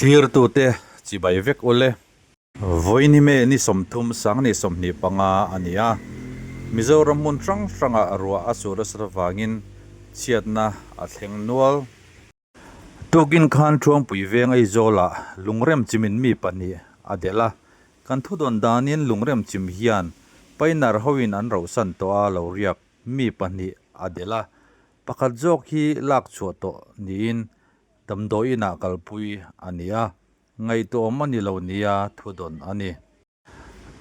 Thlirtute chibai vek ule. Vawiin May ni 30 2025 a ni a, Mizoram hmun hrang hrangah ruah a sur nasat avangin chhiatna a thleng nual. Tukin khan Thuangpui veng Aizawlah lungrem chimin mi pahnih a delh a, kan thudawn danin lungrem chim hian Painar hoin an rohsan tawh a lo riak mi pahnih a delh a, pakhat zawk hi lak chhuah tawh niin damdawi inah kalpui a ni a, ngaihtuahawm a ni lo nia thudawn a ni.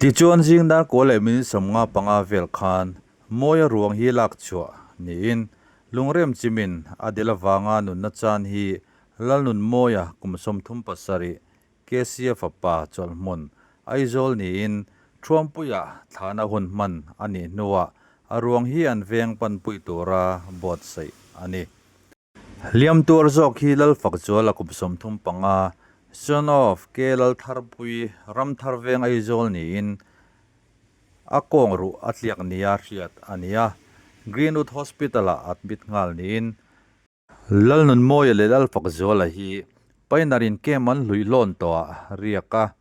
Tichuan zing dar kawl leh minute 55 vel khan Mawia ruang hi lak chhuah niin lungrem chimin a del avanga nunna chan hi Lalnunmawia kum 37 KCA fapa chawlhhmun Aizawl niin Thuampuia thlahna hun hman a nih hnuah a ruang hi an veng panpui tura buatsaih a ni. Hliam tuar zawk hi Lalfakzuala kum 35, son of K Laltharpui, Ramthar veng Aizawl niin a kawng ruh a tliak nia hriat a ni a, Greenwood Hospital-ah admit nghal niin Lalnunmawia leh Lalfakzuala hi Painarin camp an hluih hlawn tawhah riak a,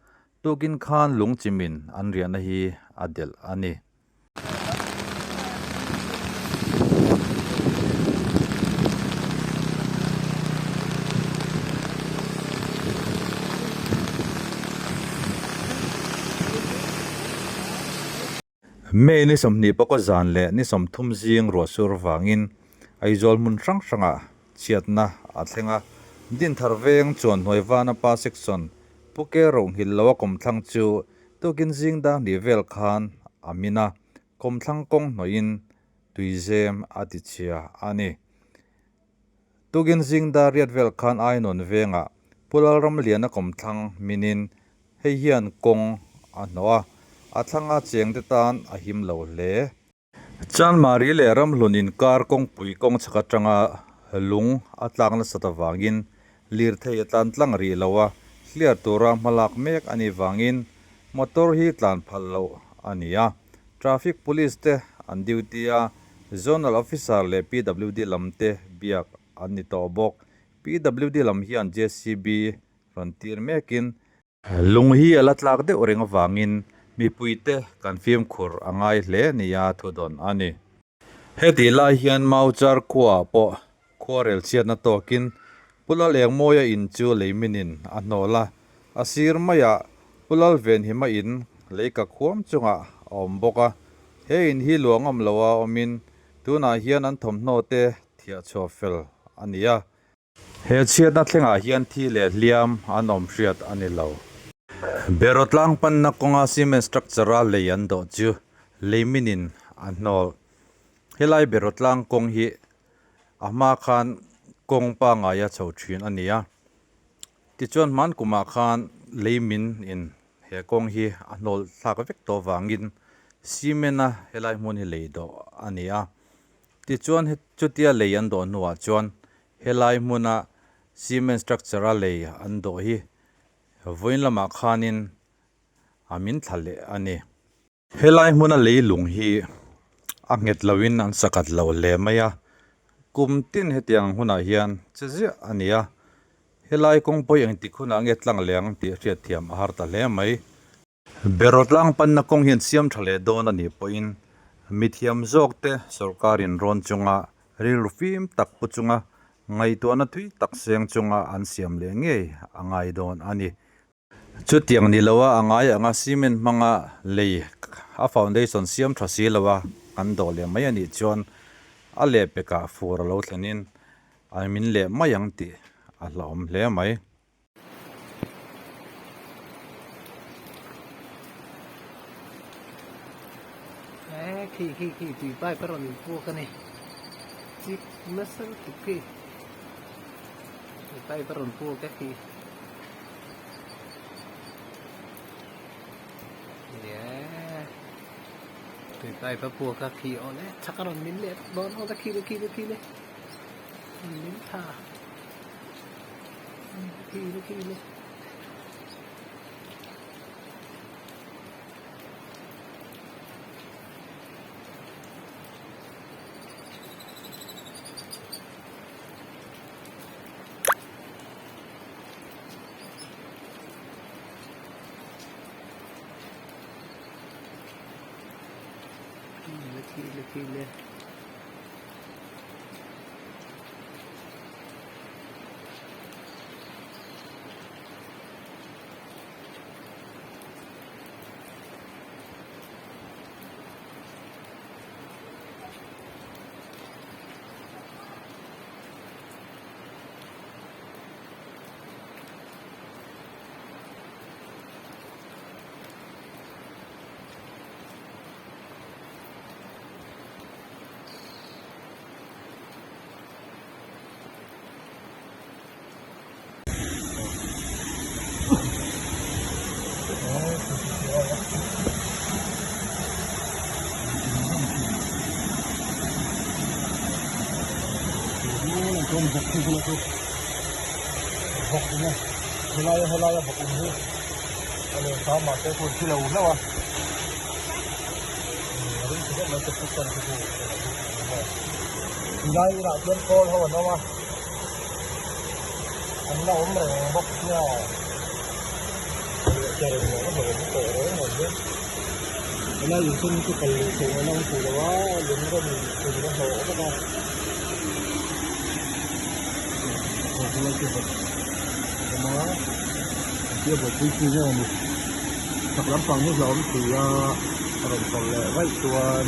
tukin khan lungchimin an riahna hi a delh a ni. May ni 20 pawka zan leh ni 30 zing ruah sur vangin Aizawl hmun hrang hrangah chhiatna a thleng a. Dinthar veng chuan hnuai vana pa section Pu Ke Rohnghil lo a kawmthlang chu tukin zing dar hnih vel khan a min a, kawmthlang kawng hnawhin tuizem a ti chhia a ni. Tukin zing dar riat vel khan Ainawn vengah Pu Lalramliana kawmthlang minin hei hian kawng a hnawh a, a thlanga chengte tan a him lo hle. Chanmari leh Ramhlun inkar kawngpui kawng chhak atanga lung a tlak nasat avangin lirthei a tlan tlang rih lo a, hliar tura hmalak mek a nih vangin motor hi tlan phal loh a ni a. Traffic Police te an duty a, Zonal Officer leh PWD lam te biak an ni tawh bawk. PWD lam hian JCB rawn tir mekin Lung hi a la tlak deuh reng avangin mipuite kan fimkhur a ngai hle nia thudawn a ni. Hetih lai hian Mauchar khuaah pawh khuarel chhiatna tawkin Pu Lalengmawia in chu leiminin a hnawl a, a sir maiah Pu Lalvenhima in leika khuam chungah a awm bawk a. He in hi luangawm loa awmin tunah hian an thawmhnaw te thiah chhuah fel a ni a. He chhiatna thlengah hian thi leh hliam an awm hriat a ni lo. Beraw tlang panna kawnga cement structure-a lei an dawh chu lei minin a hnawl. Helai beraw tlang kawng hi a hma khan kawng pangaia chho thin a ni a. Tichuan hman kumah khan lei min in he kawng hi a hnawl thlak vek tawh vangin cement-a helai hmun hi lei dawh a ni a. Tichuan chutia lei an dawh hnuah chuan helai hmuna cement structure-a lei an dawh hi vawiin lamah khanin a min thla leh a ni. Helai hmuna lei lung hi a nghet loin an sakhat lo hle mai a, kum tin hetiang hunah hian che ziah a ni a, helai kawng pawh hi engtik hunah nge tlang leh ang tih hriatthiam a har ta hle mai. Beraw tlang panna kawng hian siam tha leh dawn a nih pawhin mithiam zawk te sawrkarin rawn chunga rilru fim tak pu chunga ngaihtuahna thui tak seng chunga an siam leh ngei a ngai dawn a ni. Chutiang ni loa a ngai anga cement hmanga lei a foundation siam tha si loa kan dawh leh mai a nih chuan a lehpekah fur a lo thlenin a min leh mai ang tih a hlauhawm hle mai. Khi khi khi tui pipe a rawn puak a ni chik nasa lutuk khi tui pipe a rawn puak a khi yeah tui pipe a puak a khi awle chak a rawn min leh dawn awle khi le khi le khi le min tha. khi le. Tilai inah chuan kawl ho an awm a an la awm reng bawk sia helai inchhung hi chu kal luh theih an awm thei lo a lung rawn in a hlawh vek a helai chu vawk a awm a engtia buaipui chi nge ni chhak lampang hi hlauhawm si a a rawn tawlh leh vaih chuan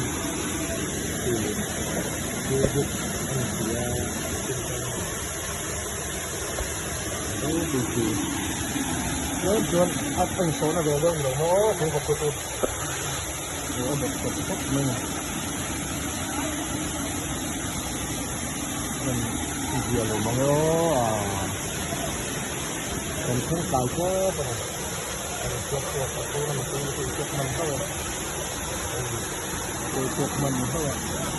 thil buk a ni si a. Tlem chuan a insawhna ve deuh lo maw aw thing kawp chu a bawk tawp khawp mai a ni zia lo mang e aw a kan thleng tlai tep a ni kan chhuak chhuak a tuna mipui te chu chhuak hman hlauh a chhuak hman hlauh a.